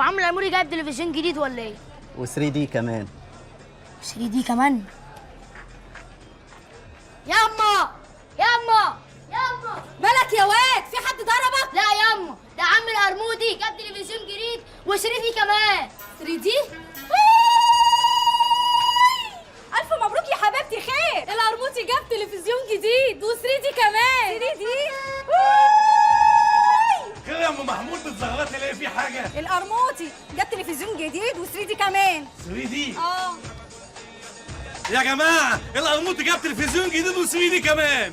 هو عم العموري جايب تلفزيون جديد ولا ايه؟ و3 دي كمان. 3 دي كمان؟ ياما ياما ياما، مالك يا واد؟ في حد ضربك؟ لا ياما، ده عم القرموطي جاب تلفزيون جديد و3 دي كمان. 3 دي؟ الف مبروك يا حبيبتي. خير، القرموطي جاب تلفزيون جديد و3 دي كمان. 3 دي؟ خير يا ام محمود، بتزغرطي ليه؟ في حاجة؟ القرموطي جاب تلفزيون جديد و3 دي كمان. 3 دي؟ اه يا جماعة القرموطي جاب تلفزيون جديد و3 دي كمان.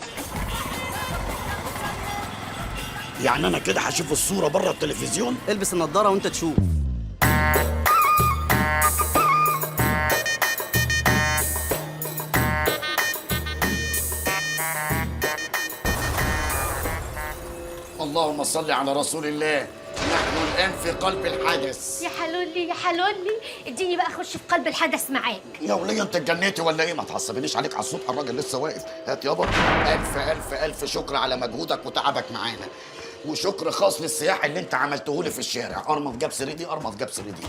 يعني انا كده هشوف الصورة بره التلفزيون؟ البس النضارة وانت تشوف. اللهم صل على رسول الله. نحن الان في قلب الحدث. يا حلولي يا حلولي، اديني بقى اخش في قلب الحدث معاك. يا وليه انت اتجنيتي ولا ايه؟ ما تعصبنيش عليك على الصبح، الراجل لسه واقف. هات يابا. الف الف الف شكر على مجهودك وتعبك معانا، وشكر خاص للسياح اللي انت عملته لي في الشارع. ارمط جاب 3 دي، ارمط جاب 3 دي.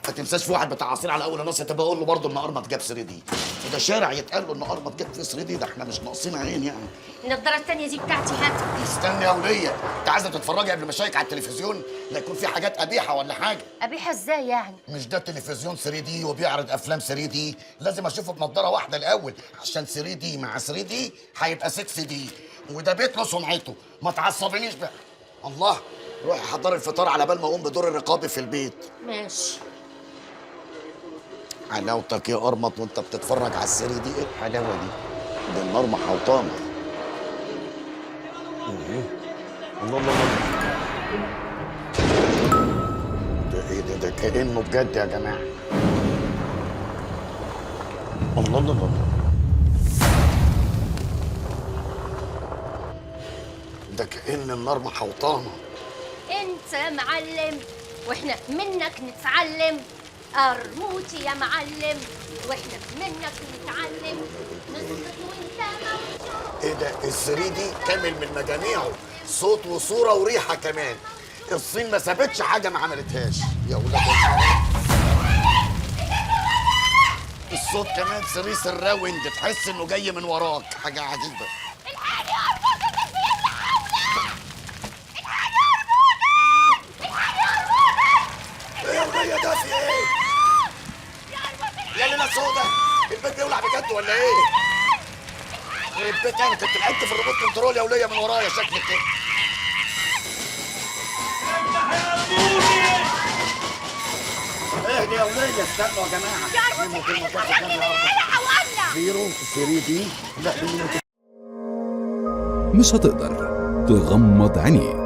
ما تنساش في واحد بتاع عصير على اول الناس تبقى اقول له برضه ان ارمط جاب 3 دي. وده شارع يتقال له ان ارمط جاب 3 دي، ده احنا مش ناقصين عين يعني. النضارة التانية دي بتاعتي، هاتها. استني يا وليه، انت عايزه تتفرجي قبل ما اشيك على التلفزيون؟ لا يكون في حاجات قبيحة ولا حاجة. قبيحة ازاي يعني؟ مش ده تلفزيون 3 دي وبيعرض افلام 3 دي؟ لازم اشوفه بنضاره واحدة الاول، عشان 3 دي مع 3 دي هيبقى 6 دي، وده بيت له سمعته. ما تعصبنيش بقى. الله، روحي حضري الفطار على بال ما اقوم بدور الرقابي في البيت. ماشي. حلاوتك يا قرمط وانت بتتفرج على 3 دي، ايه الحلاوة دي؟ ده النار محوطانه. الله الله الله، ده ايه ده؟ ده كأنه بجد يا جماعة. الله الله الله، ده كأن النار محوطانه. انت معلم واحنا منك نتعلم، قرموطي يا معلم واحنا منك نتعلم، نسقط وانت موجود. ايه ده؟ ال 3 دي كامل من مجاميعه، صوت وصوره وريحه كمان. الصين ما سابتش حاجة ما عملتهاش يا ولاد. الصوت كمان 3 surround، تحس انه جاي من وراك. حاجة عجيبة. الحقني يا قرموطي، الناس بيملى حولك. الحقني يا قرموطي، الحقني يا قرموطي. ايه يا وليه ده في ايه؟ يا ليلة سودا، البيت بيولع بجد ولا ايه؟ يخرب بيت، انا كنت لعبت في ال remote control يا وليه من ورايا شكلك كده. اهدي يا وليه، استنوا يا جماعة. يا قرموطي الحقني، الحقني. 0 3 دي. لا مش هتقدر تغمض عينيك.